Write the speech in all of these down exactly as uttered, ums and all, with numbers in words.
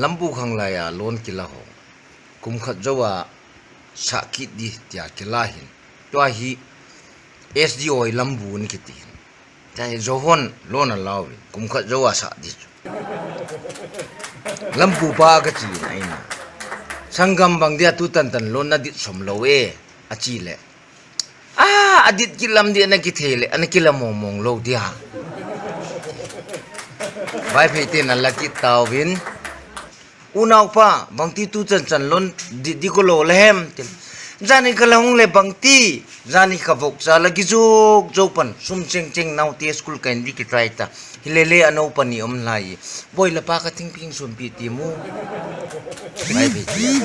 Lambu khang lai-a loan kila hong kum khat zo a sah kit di tia kila hin. Tua hi S D O i lambu ni kiti hin. Tia hi Johon loan a lau in kum khat zo a sah di cu. Lambu pa ka ci in a ina. Sanggam bang dia tu tantan loan na dit som lo e a ci le. A, a dit kilam di a na kithei le a na kila mawngmawng lo dia. Vaiphei ten a la kit tau in. Unaupa, bangti tu cancan lon di, di ko lo le hem. Zani ka la hong le bangti. Zani ka vok sa la ki zuk zo pan. Sum ceng ceng nau te school ka in di ki try ta. Hi le le a no pan i om lai. Boi la pa ka ting ping sum pi ti mu. Mai bi ti.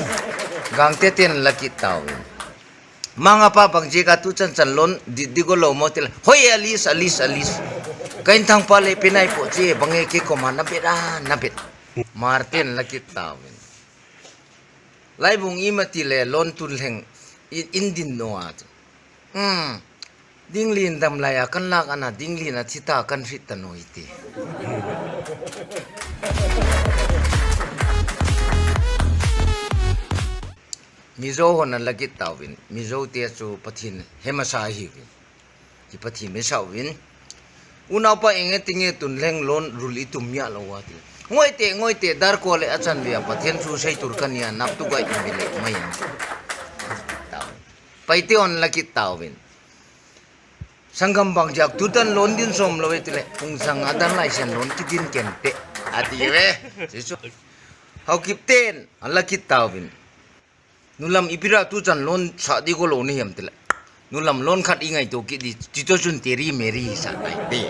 Gang te ten la ki tau. Manga pa bang je ka tu cancan lon di, di ko lo mo ti la. Hoi Alice, Alice, Alice. Ka in thang pa le pe nai po je bang e ke ko ma na bet a, na bet. Martin la kit tau in. Laibung i mati le lon tun leng in din no a tu. Hmm. Ding lin dam lai a kan lak ana ding lin a thita kan hrit ta no i ti. Mizo hon a la kit tau in. Mizo te cu Pathin hemasa hi in. Ki Pathin hemasa in. Unaupa enge tinge tun leng lon rul i tum miah lo a ti. Ngoite, ngoite, dar ko le a can ve a Pathian thu sei tur ka nia nak tu gai in ve le mai ang. Paite on la kit tau in. Sanggam bang jak tu tan lon din som lo e ti le. Pung sang a dan lai sian lon ki din ken te. A ti ve. Jesu. Hau kip ten. A la kit tau in. Nulam i pira tu can lon sa di ko lo ni hiam ti le. Nulam lon khat i ngai to ki di. Ci to sun teri meri sa tai te.